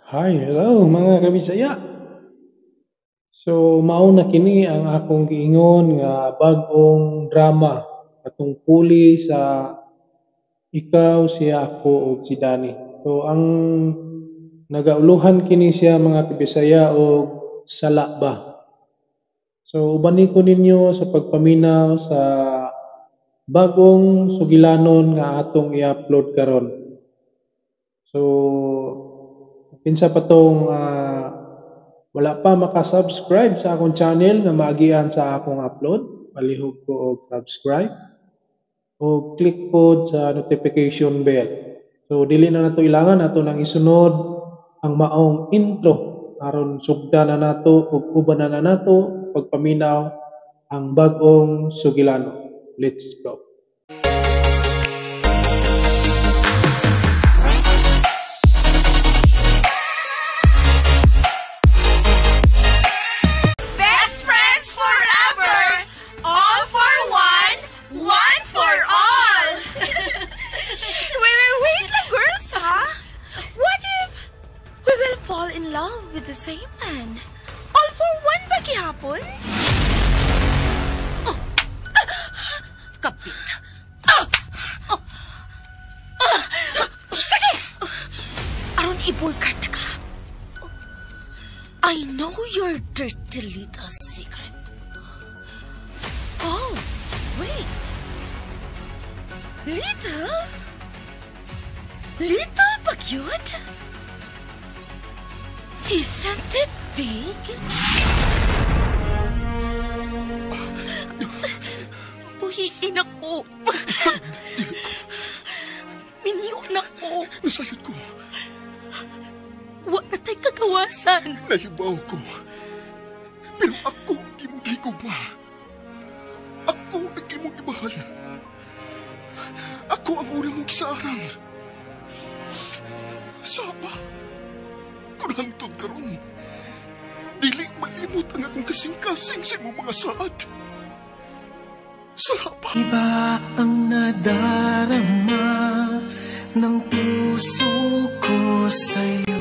Hi, hello mga kabisaya. So mao na kini ang akong giingon nga bag-ong drama atong puli sa Ikaw, Siya, Ako ug si Danny. So ang nagauluhan kini siya mga kabisaya og Sala Ba. So uban ko ninyo sa pagpaminaw sa bagong sugilanon nga atong i-upload karon. So kinsa pa tong wala pa maka-subscribe sa akong channel nga maagian sa akong upload, palihog ko og subscribe o click pod sa notification bell. So dili na nato ilangan, ato nang isunod ang maong intro aron sugdan na nato ug uban na nato pagpaminaw ang bag-ong sugilano. Let's go. Best friends forever! All for one, one for all! Wait, wait, wait lang, girls, ha? What if we will fall in love with the same man? All for one ba gihapon? Oh. Kapit. Ah! Oh. Ah! Sige! Aron ibulkart ka. I know your dirty little secret. Oh, wait. Little? Little ba yun? Isn't it big? Buhiin ako. Minyo na ko. Nasayod ko. Wa na tay kagawasan. Nahibaw ko. Pero ako ang imong gihigugma. Ako ang imong gimahal. Ako ang una mong gisaarang. Saba, kung hangtod karon, dili malimot ang akong kasing-kasing sa imong mga saad. Saba. Iba ang nadarama ng puso ko sa'yo.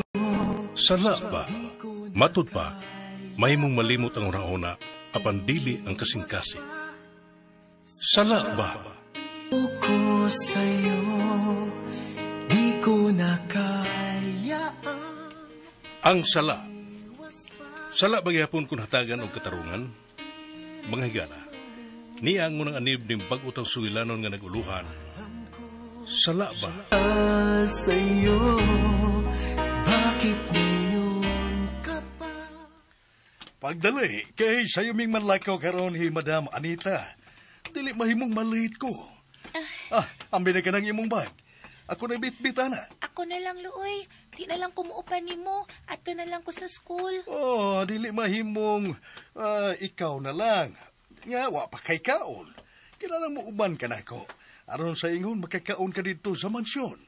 Sala ba? Matud pa, mahimong malimot ang una-una, apan dili ang kasing-kasing. Sala ba? Ko sa'yo, di ko na kaya. Ang sala. Sala ba gihapon kung hatagan og katarungan? Mga higala, niya ang unang anib ning bag-o tang sugilanon nga nag-uluhan. Sala ba? Sa'yo, bakit ngayon ka pa? Pagdali, kay sayo ming manlakaw karon hi Madam Anita. Dili mahimong malate ko. Ambi na ka ng imong bag. Ako na bitbita na. Ako na lang, Luoy. Di na lang kumuupan nimo. Ato na lang ko sa school. Oh, dili mahimong ikaw na lang. Nga, wa pa kay kaon. Kilala mo uban ka na ko. Aron sa ingon, makakaon ka dito sa mansyon.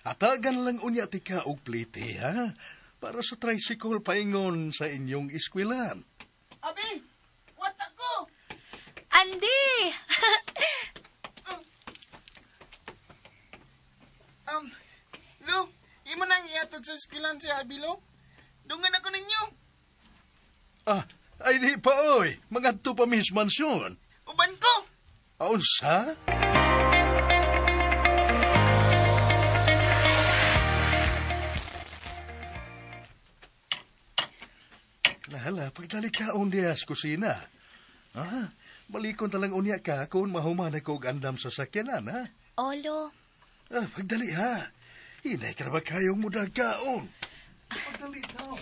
Atagan lang unya ti ka og plite, ha? Para sa tricycle paingon sa inyong eskwelan. Abi, what ako? Andy! Lo, imo nang iatod sa eskwelahan si Abi, Lo. Dungan ako ninyo. Ay di pa, oy. Mangadto pa mis mansyon. Uban ko. Aunsa? Lala, pagdali kaon diya sa kusina. Ah, balikon talang unya ka kung mahuman ako og andam sa sakyanan, ha? Olo. Ah, pagdali, ha? Hinay ka na ba kayong mudag kaon? Pagdali, tao.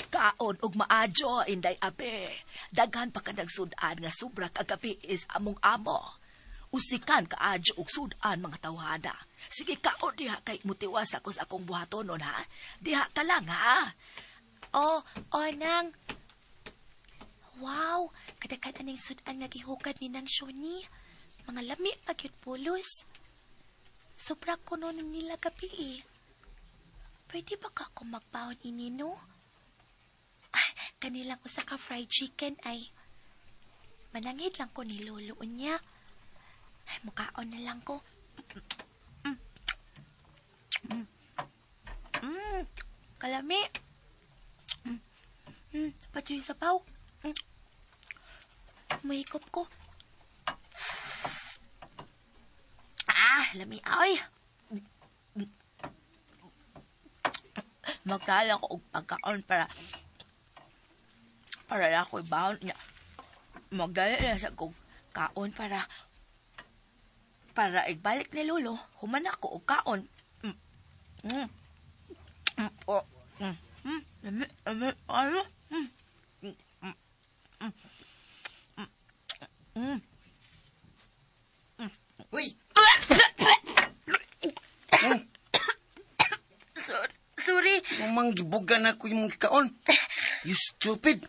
Kaon og maadyo, Inday Abe. Daghan pa ka nagsud-an nga sobra kagabi is among amo. Usikan kaadyo og sud-an mga tawhana. Sige, kaon diha kay mutiwas ako sa akong buhatonon, ha? Diha ka lang, ha? Oh, oh, nang. Wow, kadaghan aning sud-an nga gihukad ni Nang Shoni. Mga lami pa gyud pulos. Sobra ko noon nila gabi eh. Pwede ba ka akong magbaon ini, no? Ah, kanilang usa ka fried chicken ay manangid lang ko ni Lolo unya. Ay, mukaon na lang ko. Kalami. Patuloy sa paw. Mahikop ko. Ah, lami ay. Magdala ko og pagkaon para ako ibaon niya. Magdala na sa kog kaon para igbalik ni Lolo. Human ako og kaon. Uy! Sorry. Manggibugan ako yung mga kaon. You stupid.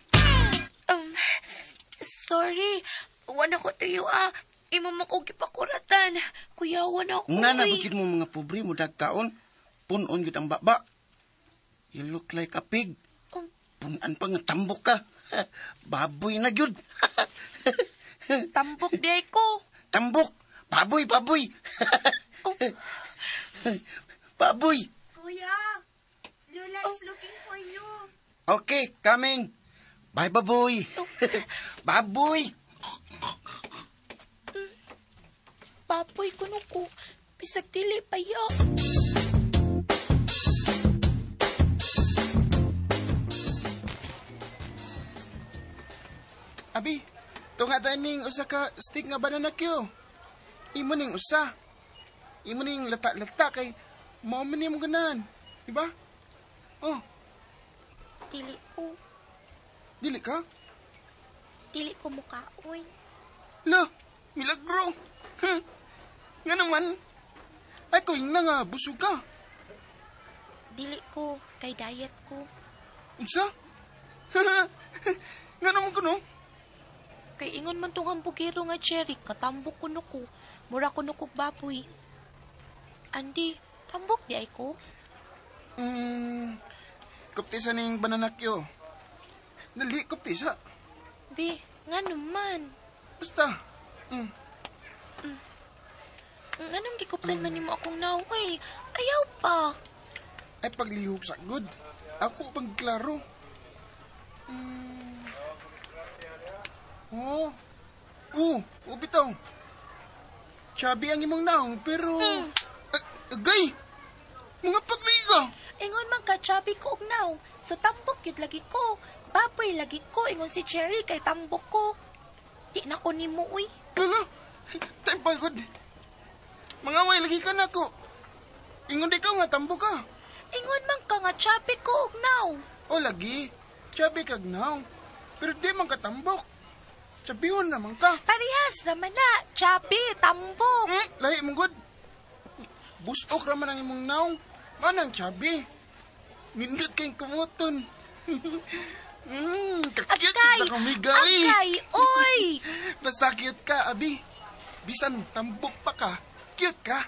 Sorry. Wala ko tuyo ah. Imo mo ko gipakuratan. Kuyawan ako. Nga na bakit mo mga pobre mo dagkaon? Punon yun ang baba. You look like a pig. Punan pa nga tambok ka. Baboy na yun. Tambok di ko. Tambok. Baboy, baboy. Oh. Baboy. Kuya, Lola is looking for you. Okay, coming. Bye, baboy. Oh. Baboy. Baboy kuno ko. Bisag dili pa ya. Abi, tunga taning usa ka stick nga banana kyo. Imo ning usa. Imo ning lata-lata kay mao man nimo ganan. Di ba? Oh. Dili ko. Dili ka? Dili ko mukaon. La, milagro. Nga naman. Ay ko na nga busog ka. Dili ko kay diet ko. Unsa? Nga naman kuno? Kay ingon man tong hambugero nga cherry, katambok kuno ko. Mura kuno kog baboy. Andy, tambok di ay ko? Kuptisa ning banana kyo. Dali, kuptisa. Bi, nga naman. Basta. Nganong gikuptan man nimo akong naway? Ayaw pa. Ay, paglihok sa good. Ako pang klaro. Oh. Oh, bitaw. Chubby ang imong naong, pero... Agay! Mga pagliga! Ingon man ka, chubby ko og naong. So tambok yun lagi ko. Baboy lagi ko. Ingon si Cherry kay tambok ko. Di na ko nimo, uy. Lala, tayo pagod. Mga way, lagi ka na ko. Ingon di ka nga, tambok ka. Ingon man ka nga, chubby ko og naong. O lagi, chubby kag naong. Pero di man ka tambok. Chubbyhon naman ka. Parehas naman na, chubby, tambok. Lahi mong good. Busok raman ang imong naong. Manang chubby. Nindot kayong kumuton. Kakute sa kumiga, eh. Agay, oy! Basta cute ka, Abi. Bisan tambok pa ka, cute ka.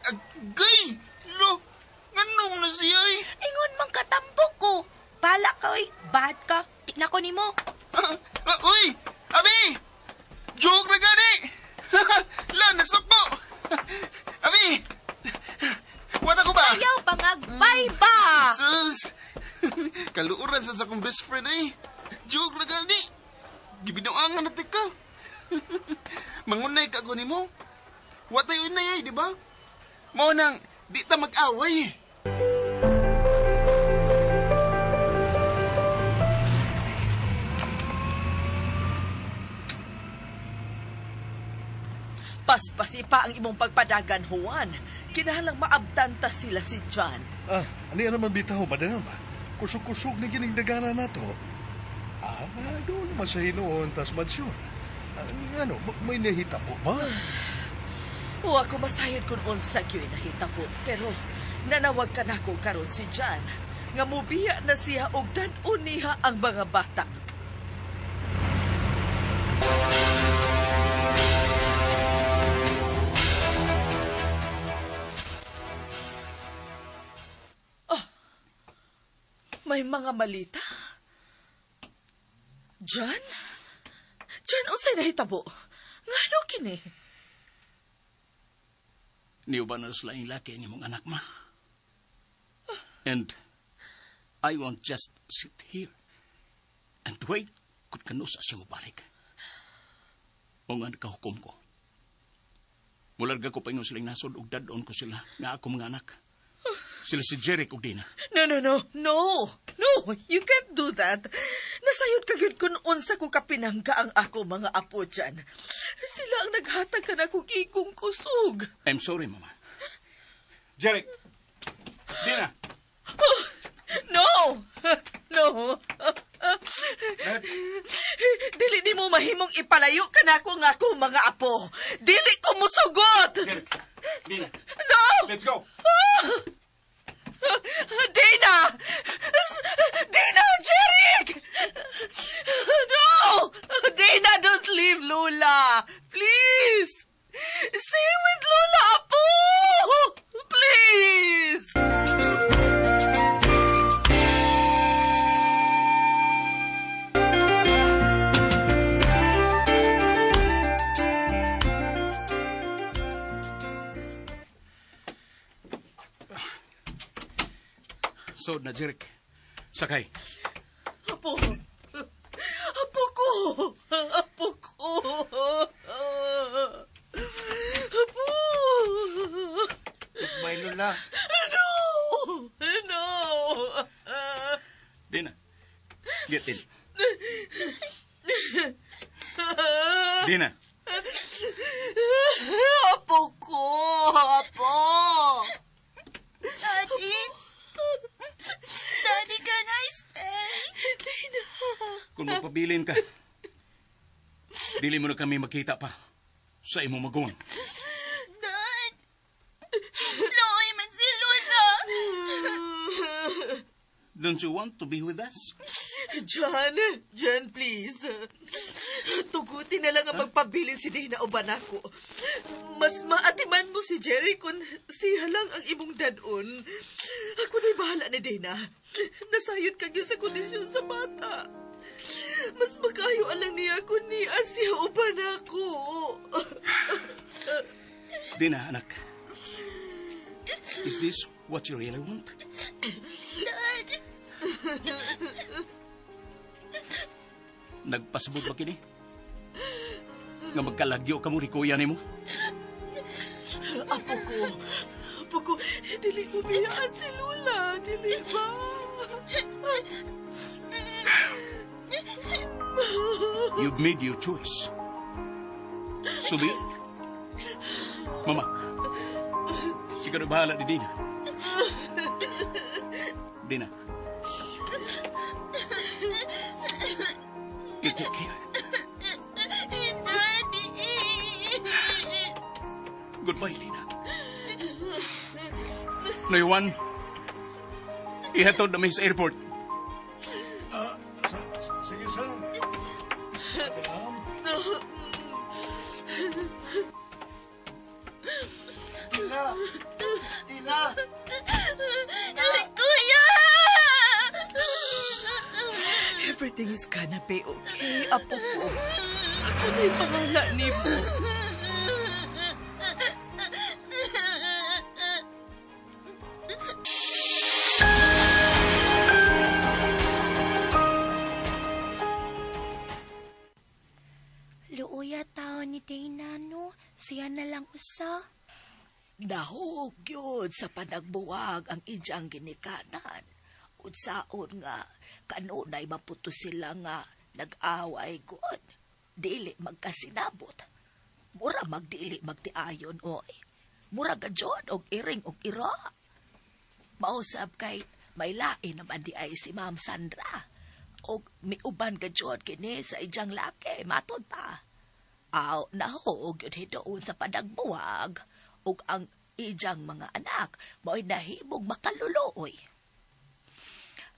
Agay! Lo! Nganong na siya, eh? Ingon man ka tambok ko. Bala ka, oy. Bad ka. Tignan ko nimo. Uy! Abi! Joke na gani! La, nasok ko! Abi! Wala ko ba? Ayaw, pangagbay ba? Sus! Kaluuran sa akong best friend eh. Joke na gani! Gibinuangan na ka. Mangunay ka ko nimo. Watay unay eh, di ba? Mao nang di ta mag-away. Paspasipa ang imong pagpadagan, Juan. Kinahalang maabtanta sila si John. Ah, ano yan naman bitaw, madam? Kusog-kusog na gining dagana na to. Ah, doon naman sa hinuon, tas mansyon. Ano, may nahitabo ba? O ako masayod kung unsa gyud nahitabo, pero nanawag ka na ko karon si John. Nga mubiya na siya og dad-on niya ang mga bata. May mga malita? John? John, unsay nahitabo? Ngano kini? Niuban na sa laing laki ang imong anak, ma. And, I won't just sit here and wait kung kanusa siya mobalik. O nga nakahukom ko. Mularga ko pa ingon silang nasod og dadon ko sila nga ako mga anak. Sila si Jeric og Dina. No, no, no. No. No, you can't do that. Nasayod ka gyud kung unsa ko kapinangga ang ako mga apo dyan. Sila ang naghatag ka na kong igong kusog. I'm sorry, Mama. Jeric! Dina! Oh, no! No! Dili di mo mahimong ipalayo ka na ako nga ako mga apo. Dili ko musugot! Jeric! Dina! No! Let's go! Ah! Dina! Dina! Jeric! No! Dina, don't leave Lola! Please! Stay with Lola, apo! Please! So na, Jeric. Sakay. Apo. Apo ko. Apo ko. Apo. Goodbye, Lola. No! No! Dina. Get in. Dina. Apo ko! Apo! Daddy? Daddy, can I stay? Dina. Kung magpabilin ka, dili mo na kami makita pa sa imong maguwang. Dad! Loy man si Lola! Don't you want to be with us? John, John, please. Tugutin na lang ang pagpabilin si Dina uban ako. Mas maatiman mo si Jerry kung siya lang ang imong dadon. Ako na'y bahala ni Dina. Nasayod ka gyud sa kondisyon sa bata. Mas magayo alang niya kung niya siya uban ako. Dina, anak. Is this what you really want? Dad! Nagpasabot ba kini? Nga magkalagyo ka mo ni kuya nimo? Apo ko, apo ko, dili ko biyaan si Lola, dili ba? You've made your choice. So be it. Mama, ikaw na bahala ni Dina. Dina. You take care. Daddy! Goodbye, Dina. Noy Juan, ihatod na may sa airport. Sige, sir. Ma'am. Dina! Dina! Kuya! Everything is gonna be okay, apo ko. Ako na'y bahala ni mo. Luoya tao ni Dana, no? Siya na lang usa. Nahug yun sa panagbuwag ang ijang ginikanan. Unsaon nga, kanunay maputo sila nga nag-away god. Dili magkasinabot. Mura magdili magtiayon, oy. Mura gadyon og iring og ira. Mausab kay may lain naman di ay si Ma'am Sandra. Og miuban gadyon kini sa ijang laki, matod pa. Aw, nahug yun hidoon sa panagbuwag. Og ang ijang mga anak mo'y nahimong makaluluoy.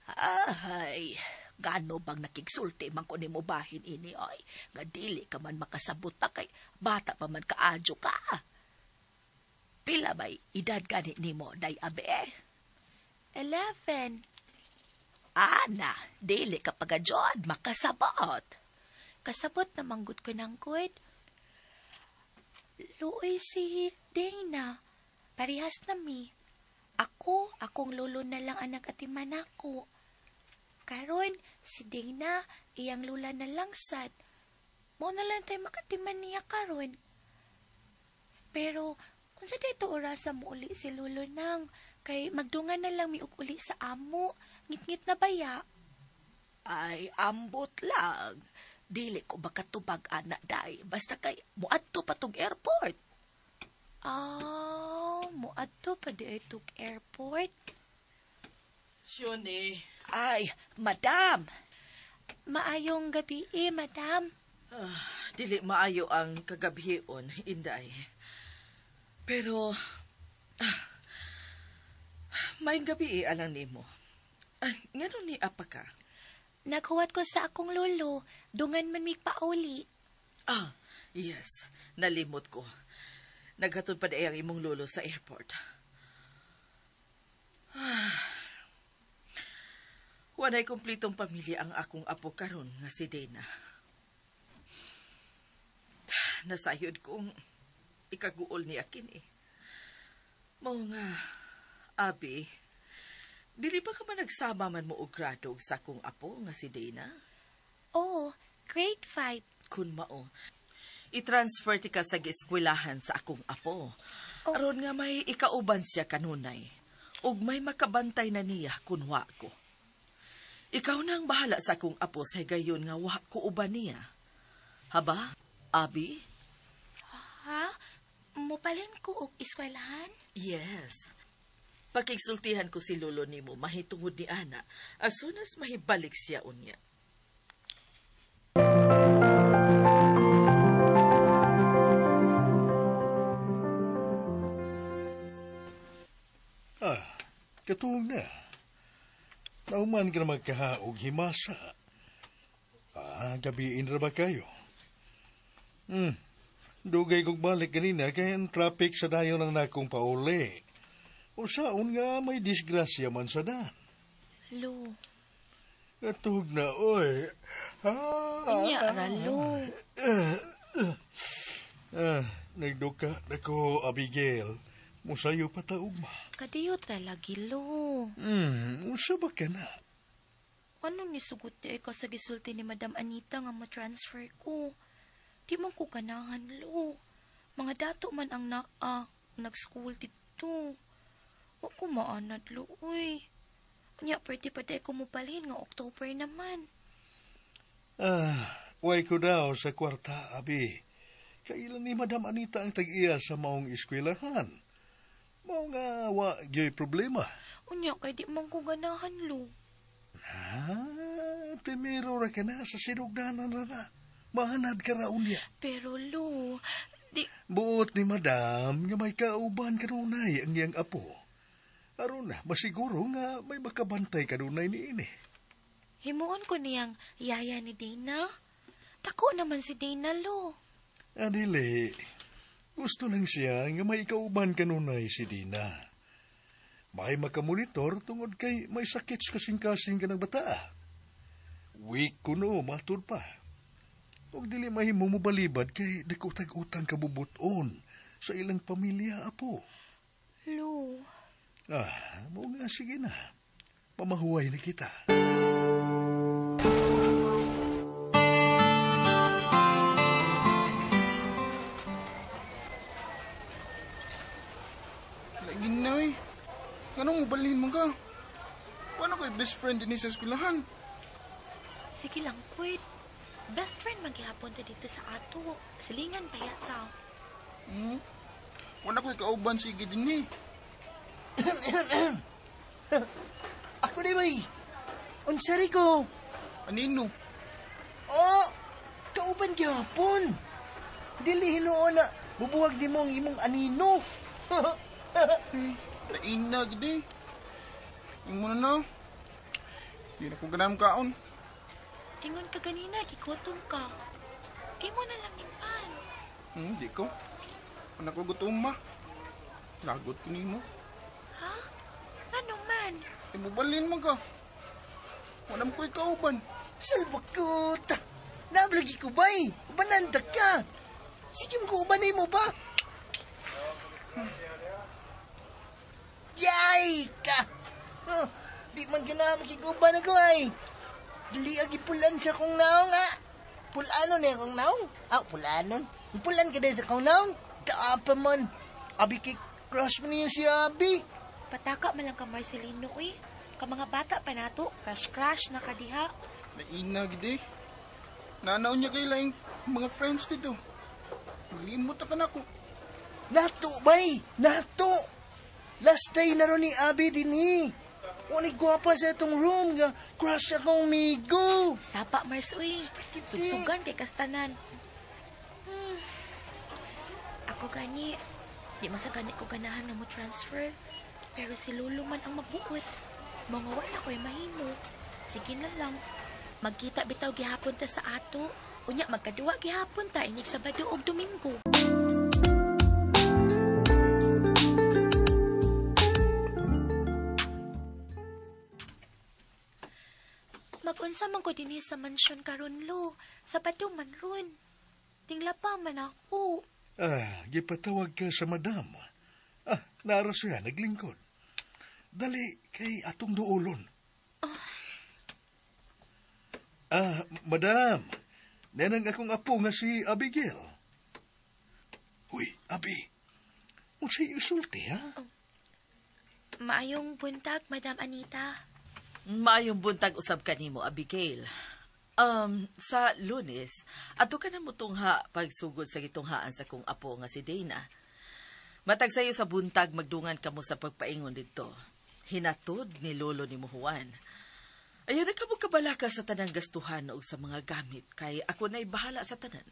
Ay, gano bang nakigsulti man ko nimo bahin ini oy, nga dili ka man makasabot pa kay bata pa man kaadyo ka. Pila may edad gani nimo day abe? 11. Ana, dili ka pagadyon makasabot. Kasabot na manggut ko ng good. Luoy si Dana. Parehas na mi. Ako, akong lolo na lang anak atiman ako. Karon, si Dana, iyang lula na lang sad. Mao na lang tayo makatiman niya karon. Pero, unsa dito orasa mo uli si Lolo nang, kay magdungan na lang mi og uli sa amo, ngitngit na baya. Ay, ambot lang. Dili ko makatubag, ana, day. Basta kay muadto pa tong airport. Ah, muadto pa di ay tong airport. Shoni. Ay, madam. Maayong gabi eh, madam. Dili maayo ang kagabhion, Inday. Pero, maayong gabi eh, alang nimo. Ay, ngano ni apa ka? Naghuwat ko sa akong lolo, dungan man mig pauli. Ah, yes. Nalimot ko. Naghatod pa di ang imong lolo sa airport. Walay kumplitong pamilya ang akong apo karon nga si Dana. Nasayod kong ikaguol niya kini. Mao nga, Abi, dili ba ka man nagsama man mo og grado sa akong apo nga si Dana? Oo, grade 5. Kun mao, i-transfer ti ka sa gieskwelahan sa akong apo. Oh. Aron nga may ikauban siya kanunay, ug may makabantay na niya kun wa ko. Ikaw na ang bahala sa akong apo sa higayon nga wa ko uban niya. Haba, Abi? Ha? Mupalin ko og eskwelahan? Yes. Pakigsultihan ko si lolo nimo mahitungod ni ana as soon as mahibalik siya unya. Ah, katuong na. Nauman ka na magkahaog himasa. Ah, gabiin ra ba kayo? Dugay kong balik kanina kay ang traffic sa dayon ang nakong pauli. O saon nga may disgrasya man sa daan. Lo. Katug na, oy. Unya ra, lo. Nagduka na ko, Abigail. Musayo pa ta ugma. Kadiyot ra lagi, lo. Usa ba ka na? Ano ni sugot di ka sa gisulti ni Madam Anita nga ma-transfer ko? Di man ko ganahan, lo. Mga dato man ang naa, nag-school dito. Wa ko maanad, lo, uy. Unya, pwede pa di ko mupalhin nga October naman. Way ko daw sa kwarta, Abi. Kailan ni Madam Anita ang tag-iya sa maong eskwelahan? Mao nga wa gyoy problema. Unya, kay di man ko ganahan, lo. Primero ra ka na sa sinugdanan ra na. Mahanad ka ra unya. Pero, lo, di... Buot ni Madam nga may kauban kanunay ang iyang apo. Aron na, masiguro nga may makabantay kanunay ni ini. Himuon ko niyang yaya ni Dana. Dako naman si Dana, lo. Adili, gusto lang siya nga may kauban kanunay si Dina. May makamonitor tungod kay may sakit sa kasing-kasing ka ng bata. Weak kuno, matud pa. Ug dili mahimo mo balibad kay dako tag-utang kabubuton sa ilang pamilya, apo. Lo. Mo nga, sige na. Pamahuway na kita. Lagi na, eh. Anong mubalhin mo ka? Paano ko'y best friend din sa eskwelahan? Sige lang, Quid. Best friend maghihapon ta dito sa ato. Silingan pa yata. Wala ko'y kauban sige din eh. Ako di bay. Unsari ko. Anino? Oh, kauban gihapon. Dili hinuon na bubuhag di mo ang imong anino. Lainag di. Imo na na. Di na ko ganam kaon. Ingon ka ganina, gigutom ka. Imo na lang nimpan. Di ko. Wala ko gutom ma. Lagot ko nimo. Ha? Ano man? Ibubalin man ka. Wala mo ko'y kauban. Salbakot! Nablagi ko ba'y? Ubananda ka! Sige mo ko ubanay mo ba? Yay ka! Oh, di man ka na makikuban ako ay. Dili agi pulan sa kong naong, ah. Pulanon eh akong naong. Ah, pulanon. Pulan ka din sa kong naong. Kaapa man. Abi kay crush mo niya si Abi. Pataka man lang ka, Marcelino, uy. Ka mga bata pa nato, crush-crush na kadiha. Nainag di. Nanaw niya kay laing mga friends dito. Malimot ka na ko. Nato, bay! Nato! Last day na ron ni Abi din eh. Wala gwapa sa itong room nga crush akong migo. Sapa, Mars, uy. Sugsugan kay kastanan. Ako gani, di masagani ko ganahan nga mo transfer. Pero si Lolo man ang magbuot. Mga wala ko'y mahimo. Sige na lang. Magkita bitaw gihapon ta sa ato. Unya magkaduwa gihapon ta inig Sabado og Domingo. Mag-unsa man ko dinhi sa mansyon karon lo. Sabado man ron. Tingla pa man ako. Ah, gipatawag ka sa madam. Ah, nara siya, naglingkod. Dali kay atong duolon. Ah, madam. Nenang akong apo nga si Abigail. Uy, Abi. Unsay isulti, ha? Oh. Maayong buntag, Madam Anita. Maayong buntag usab kanimo, Abigail. Sa Lunes, ato ka na mo tungha pagsugod sa gitunghaan sa kong apo nga si Dana. Matag sayo sa buntag magdungan kamo sa pagpaingon didto. Hinatod ni lolo ni Juan. Ayaw na kamo kabalaka sa tanang gastuhan og sa mga gamit kay ako na'y bahala sa tanan.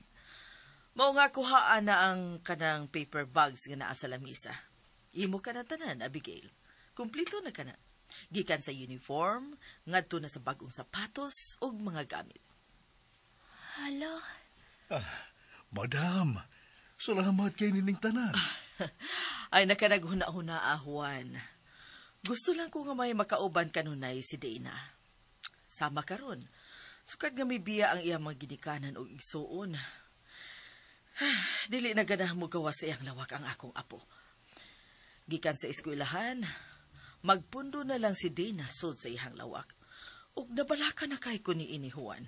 Mao nga kuhaan na ang kanang paper bags nga naa sa lamisa. Imo ka na tanan, Abigail. Kumplito na ka na. Gikan sa uniform, ngadto na sa bagong sapatos ug mga gamit. Hala. Ah, madam, salamat kay nining tanan. Ay, nakanaghuna-huna, Juan. Gusto lang ko nga may makauban kanunay si Dana. Sama karon. Sukad nga may biya ang iyang mga ginikanan og igsuon. Dili na ganahan mo gawa sa iyang lawak ang akong apo. Gikan sa eskwelahan, magpundo na lang si Dana sud sa iyang lawak. Ug nabalaka na kay ko ni ini Juan.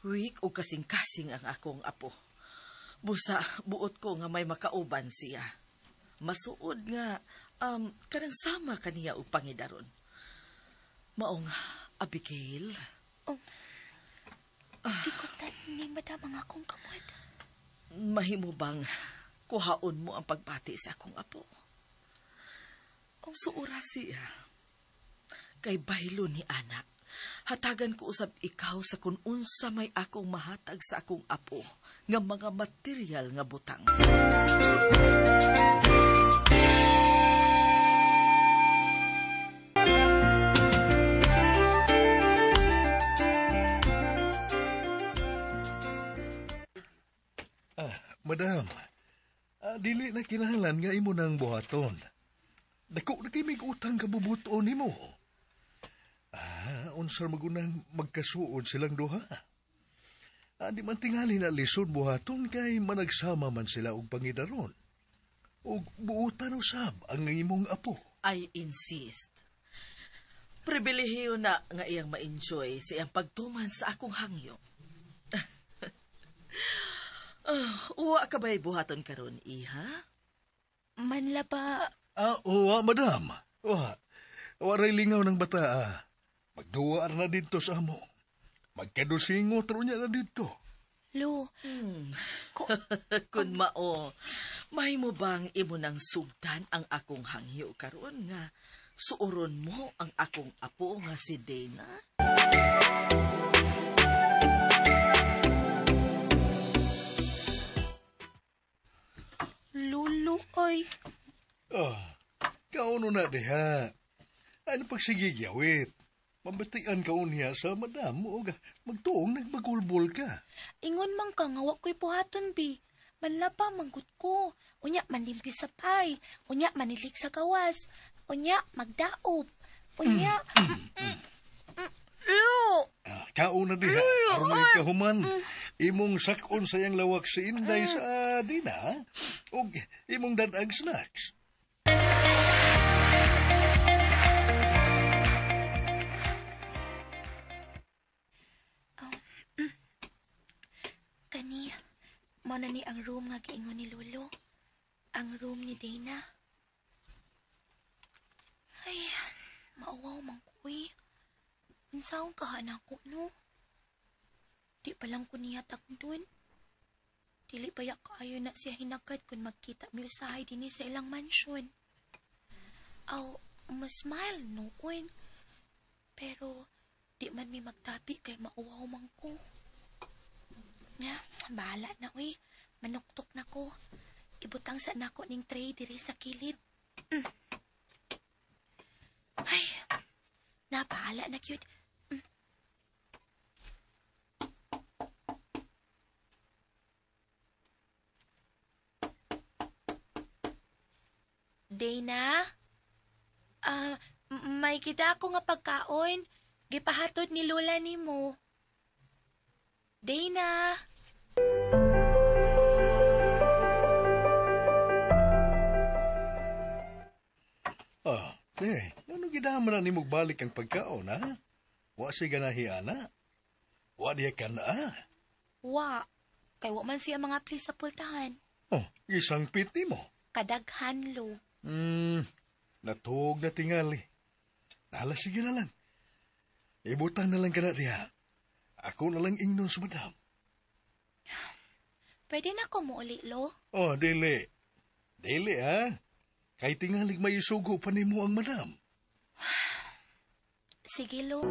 Weak o kasing-kasing ang akong apo. Busa, buot ko nga may makauban siya. Masuod nga, kanang sama kaniya og pangidaron. Maong, Abigail. Oh, ikutan ni madam ang akong kamot. Mahimo bang kuhaon mo ang pagbati sa akong apo? Oh. Suura siya. Kay baylo ni anak, hatagan ko usab ikaw sa kun unsa may akong mahatag sa akong apo nga mga material nga butang. Ah, madam, dili na kinahanglan nga imo nang buhaton. Dako na kay may utang kabubuton nimo. Ah, unsar magunang magkasuod silang duha. Ah, di man tingali na lisod buhaton kay managsama man sila og pangidaron. Og buotan usab ang imong apo. I insist. Pribilehiyo na nga iyang ma-enjoy sa iyang pagtuman sa akong hangyo. Uwa ka ba'y buhaton karon, iha? Manla ba? Ah, uwa, madam. Uwa. Waray lingaw ng bata, ah. Magduwa na dito sa amo. Magkadusingo tro niya na dito. Lo, Kun mao, mahimo bang imo nang sugdan ang akong hangyo karon nga suoron mo ang akong apo nga si Dana? Lolo, ay. Ah, kauno na diha. Ano pagsigigyawit? Mabatian ka niya sa madam o magtuong nagbagulbol ka. Ingon man ka nga wa ko'y buhaton, bi. Manlapa manggut ko. Unya manlimpyo sa pay. Unya manilik sa gawas. Unya magdaop. Unya... Lo! Ah, kauna diha. Aron may kahuman. Imong sakon sa iyang lawak si Inday sa dina. Og imong dadag snacks. Mao na ni ang room nga giingon ni Lolo. Ang room ni Dana. Ay, mauwaw man ko eh. Unsaon ka ko, no? Di pa lang ko niya tagdun. Dili pa yak kaayo na siya hinagad kung magkita mi usahay dinhi sa ilang mansyon. Aw, masmile noon. Pero, di man mi magtabi kay mauwaw man ko. Nga, bahala na uy. Manuktok na ko. Ibutang sa nako ning tray diri sa kilid. Ay, nabahala na cute. Dana? May kita ako nga pagkaon. Gipahatod ni Lola nimo. Dana? Eh, ano gidaman na ni magbalik ang pagkaon, ha? Wa siya ganahi, ana? Wa diya ka na, ah? Wa. Kay wa man siya mga please sa pultahan. Oh, isang piti mo. Kadaghan, lo. Natuog na tingali. Nala, sige na lang. Ibutang na lang ka na diha. Ako na lang ingnon sa madam. Pwede na ko muuli, lo? Oh, dili. Dili, ha? Kay tingalig may isugo pa nimo ang madam. Sige, lo.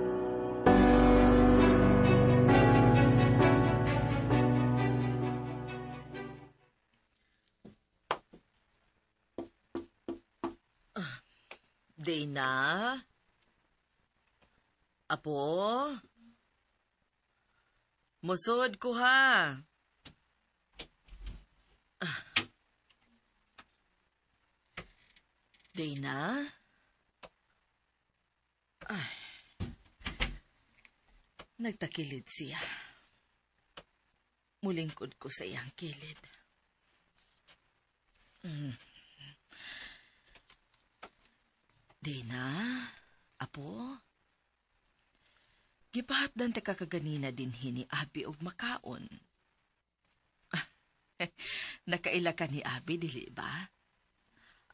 Dana? Apo? Musod ko ha. Dana? Ay. Nagtakilid siya. Mulingkod ko sa iyang kilid. Dana? Apo? Gipahatdan ta ka kaganina dinhi ni Abi og makaon. Nakaila ka ni Abi, dili ba?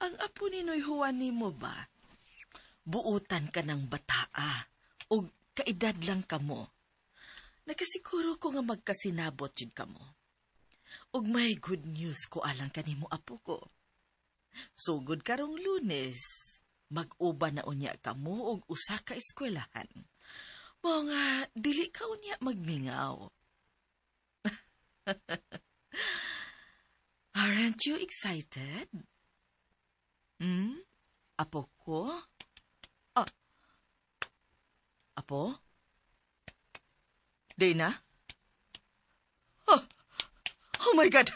Ang apo ni Noy Juan nimo ba? Buutan ka ng bataa og kaedad lang kamo. Nakasiguro ko nga magkasinabot jud kamo. Og may good news ko alang kanimo apo ko. Sugod karong Lunes, mag-uban na unya kamo og usa ka eskwelahan. Mao nga dili ka unya magmingaw. Aren't you excited? Apo ko? Ah. Apo? Dana? Oh, oh my God!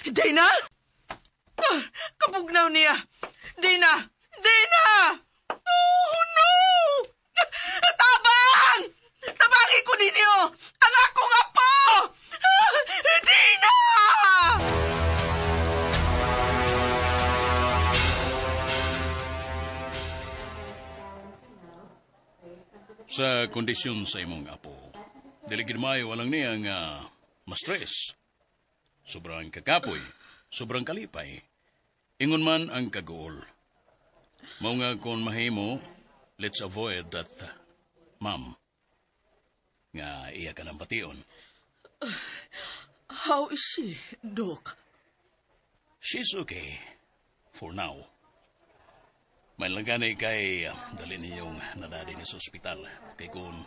Dana? Ah, kapugnaw niya! Dana! Dana! Oh, no! Tabang! Tabangin ko ninyo! Ang akong apo! Dana! Sa kondisyon sa imong apo, dili gid maayo alang niya nga ma-stress. Sobrang kakapoy, sobrang kalipay. Ingon man ang kaguol. Mao nga kung mahimo, let's avoid that, ma'am. Nga iya ka ng bation. How is she, Doc? She's okay for now. May lang gani kay dali ninyong nadali ni sa ospital. Kay kung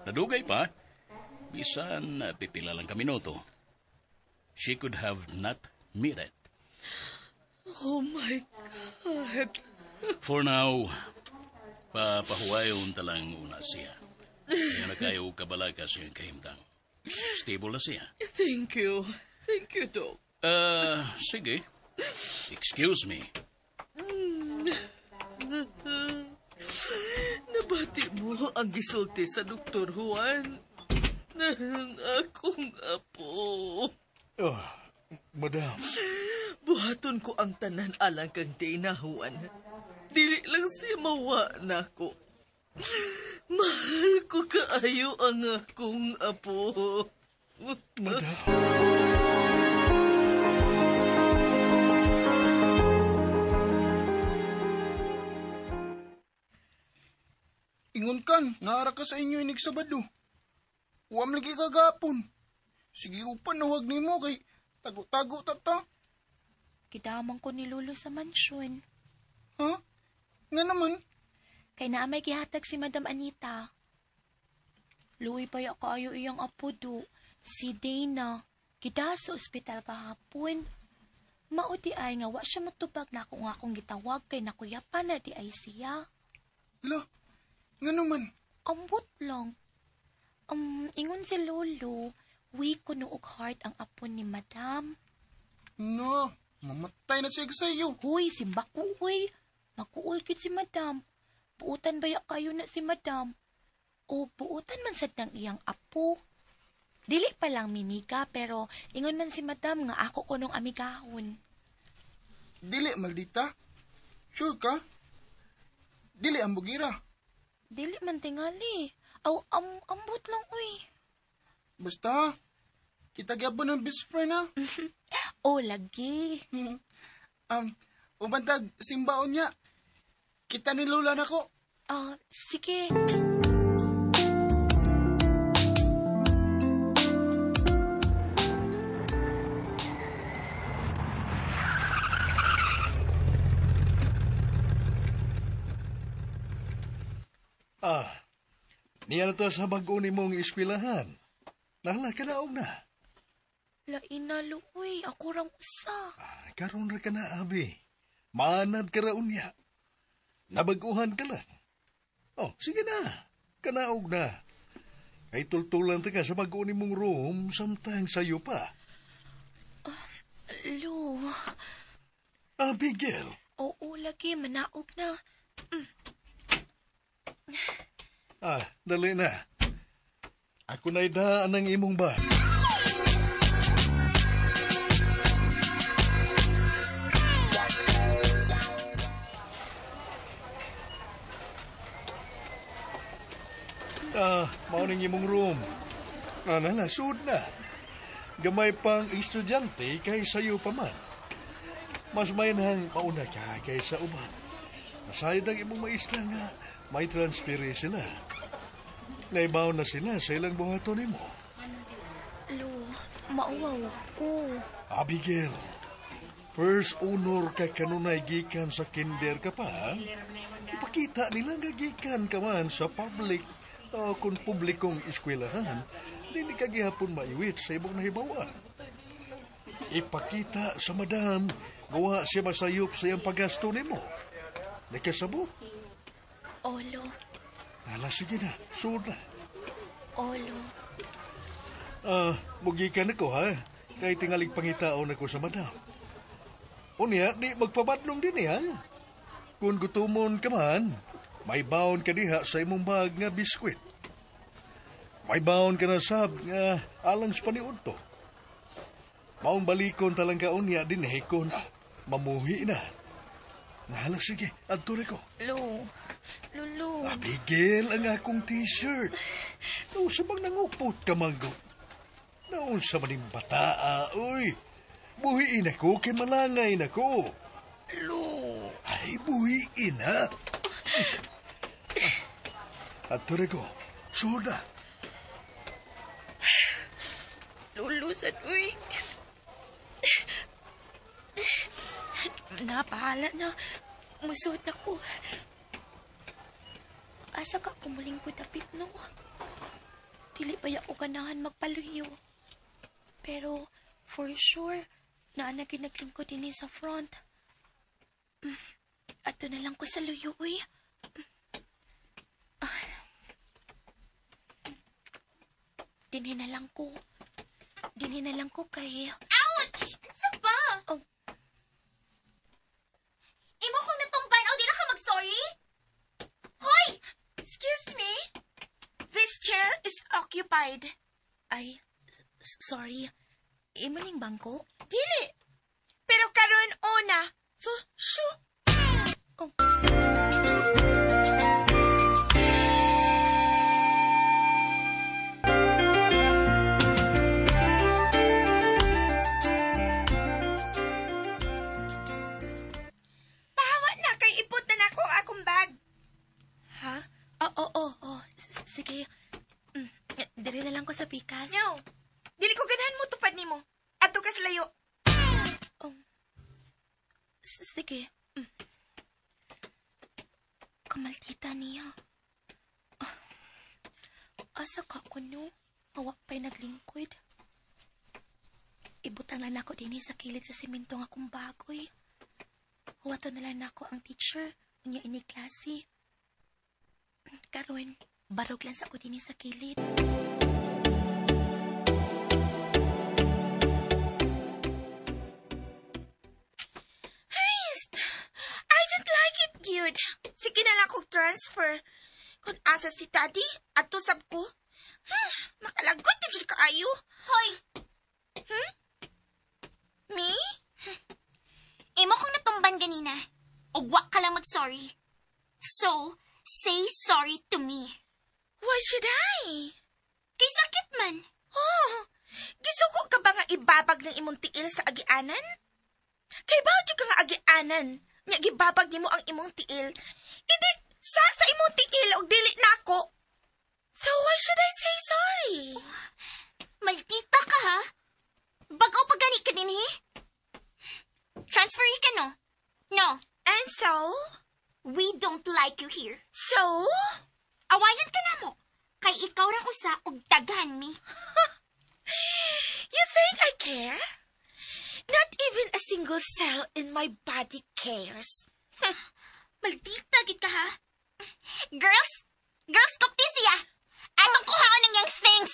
nadugay pa, bisan pipila lang ka minuto, she could have not made it. Oh my God. For now, papahuwayon talang una siya. Kaya na kayo kabalaka siyang kahimtang. Stable na siya. Thank you. Thank you, Doc. Sige. Excuse me. Nabati mo ang gisulti sa Dr. Juan. Ang akong apo. Oh, madam. Buhaton ko ang tanan alang kang Dana, Juan. Dili lang siya mawa na ko. Mahal ko kaayo ang akong apo. Madam. Ingon kan, naara ka sa inyo inig Sabado. Uwam lagi kagapon. Sige upan na huwag nimo kay tago-tago tata. Gidamang ko ni Lolo sa mansyon. Ha? Nga naman? Kay naa may gihatag si Madam Anita. Luoy pa ya kaayo iyang apo do. Si Dana. Gida sa ospital kahapon. Mao di ay nga wa siya matubag na ako nga akong gitawag kay nakuyapan na di ay siya. Lo, nga naman? Ambot lang. Ingon si Lolo, weak kuno og heart ang apo ni Madam. No, mamatay na siya sa iyo. Huy, simba ko, uy. Makuul gyud si Madam. Buutan ba ya kayo na si Madam? O buutan man sad ng iyang apo. Dili pa lang mimiga, pero ingon man si Madam nga ako kunong amigahon. Dili, maldita. Sure ka? Dili ang bugira. Dili man tingali. Aw, ambot lang, uy. Basta, kita gyapon ng best friend, ha? Oh, lagi. Ubantag, simbaon niya. Kita ni Lola na ko. Ah, sige. Ah, niya na ta sa bag-o ni mong eskwelahan. Nahala ka na, og na. Lain na, Luoy. Ako rang usa. Ah, karon ra ka na, Abi. Maanad ka raon niya. Nabaguhan ka lang. Oh, sige na. Kanaog na. Kay tultulan ta ka sa bag-o ni mong room samtang sayo pa. Lu. Abigail. Oo, lagi. Manaog na. Ah, dali na. Ako na'y daan ang imong bag. Ah, mao ning imong room. Ah, nala, sud na. Gamay pang estudyante kay sayo pa man. Mas may nang mauna ka kaysa uban. Nasayod ang imong maisla nga may transfer sila. Naibaw na sila sa ilang buhaton nimo. Lo, mauwaw ko. Abigail, first honor ka kanunay gikan sa kinder ka pa. Ipakita nila nga gikan ka man sa public o kung publikong eskwelahan, dili ka gihapon maiwit sa imong nahibawan. Ipakita sa madam, gawa siya masayop sa iyang paggasto nimo. Nakasabot? Olo. Ala, sige na. Sud na. Olo. Ah, mugikan ako ha. Kay tingalig pangitaon ako sa madam. Unya, di magpabadlong din ha. Kung gutumon ka man, may baon ka diha sa imong bag nga biskwit. May baon ka na sab nga alang sa paniud to. Maong balikon talang ka unya din eh, kung mamuhi na. Nahala, sige, adto ko. Lo, Lulu. Abigail, ang akong t-shirt. Nausa bang nangupot ka, Manggo? Nausa man yung bataa, uy. Buhiin ako kay malangay na ko. Lo. Ay, buhiin, ha? Adto ko. Suda. Lulu, sad, uy. Napahala na. Musod na ko. Asa ka kumuling ko dapit, no? Dili pa ako ganahan magpaluyo. Pero, for sure, naa na gyud naglingkod dinhi sa front. Ato na lang ko sa luyo, uy. Dinhi na lang ko. Dinhi na lang ko kay... Ouch! Ano ba? Oh. Imo kong natumban o di na ka mag-sorry? Hoy! Excuse me? This chair is occupied. Ay, sorry. Imo ning bangko? Dili. Pero karon una. So, shoo. Oh. Pahawa na kay ipot na nako akong bag. Ha? Oo, oo. Oo, sige. Diri na lang ko sa pikas. No. Dili ko ganahan mo tupad nimo. Adto ka sa layo. Sige. Kamaldita niya. Asa ka kuno? Awa pa'y naglingkod. Ibutang lang nako dinhi sa kilid sa simento nga akong bagoy. Huwato na lang nako ang teacher. Unya ini klase. Karon, barog lang sa ako dinhi sa kilid. Haste! I don't like it, gyud. Sige na lang kog transfer. Kung asa si Daddy, adto sab ko. Makalagot na jud kaayo. Hoy! Me? Imo kong natumban ganina. Ug wa ka lang mag-sorry. So, say sorry to me. Why should I? Kay sakit man. Oh, gisugo ka ba nga ibabag ng imong tiil sa agianan? Kay bawod jud ka nga agianan, nya gibabag nimo ang imong tiil. Idi sa imong tiil og dili nako. So why should I say sorry? Maldita ka ha? Bag-o pa gani ka dinhi? Transferee ka no? No. And so? We don't like you here. So? Awayan ka na mo. Kay ikaw rang usa og daghan mi. You think I care? Not even a single cell in my body cares. Maldita gid ka ha? Girls! Girls, kupti siya! Atong kuhaon ang iyang things!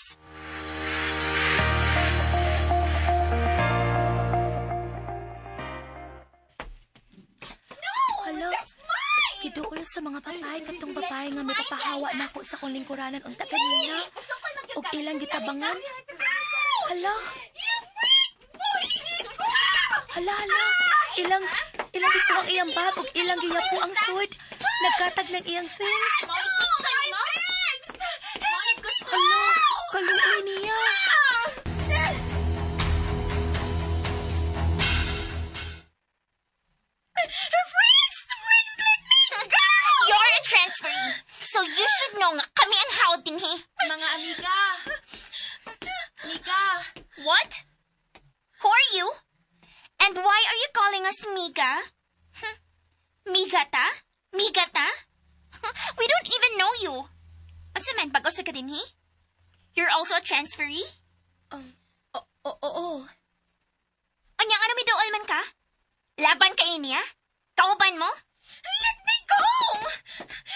No! Hala. That's mine! Giduol sa mga babae katong babae nga may papahawa nako sa kong lingkuranan unta kanina. Og ilang gitabangan. Hala. You freak! Buhiin ko! Hala, hala. Ilang gikuha ang iyang bag ug ilang giyapo ang sud. Nagkatag ng iyang things. Gusto mo? Hala, kaluoy niya. Freaks! Freaks! Let me go! You're a transferee, so you should know nga kami ang hawad dinhi. Mga amiga. Amiga. What? Who are you? And why are you calling us Miga? Miga ta? Miga ta? We don't even know you. Unsa man bag-o sa ka dinhi? You're also a transferee? Oo. Unya ano miduol man ka? Laban ka niya? Kauban mo? Let me go!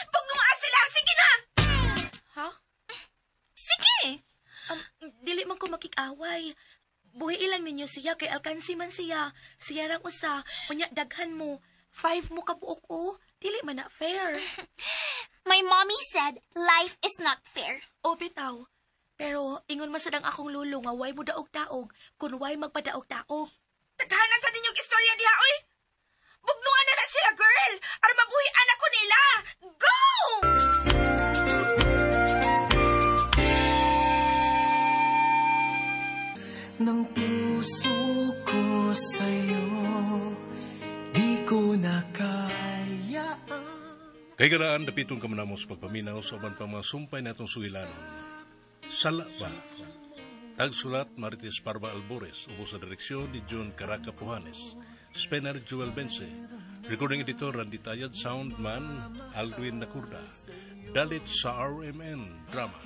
Bugnua sila! Sige na! Ha? Sige! Dili man ko makikaway. Buhi ilang ninyo siya kay alkansi man siya. Siya rang usa. Unya daghan mo. 5 mo kabuok o. Dili man na fair. My mommy said life is not fair. O bitaw. Pero ingon man sad ang akong lulo nga way mo daog-daog kun way magpadaog-daog. Taghanan sa ninyong istorya diha, oy! Bugnuan na sila, girl! Aron mabuhi anak ko nila! Go! Ng puso ko sa'yo, di ko na kaya. Kay garaan, dapitong kamanamo sa pagpaminaw sa uban pang mga sumpay natong sugilanon. Sala ba? Tagsulat Marites Parba Albores, ubos sa direksyon ni John Caraca Pujanes. Spener Joel Bense. Recording editor Randy Tayad, soundman Aldwin Nakurda. Dalit sa RMN Drama.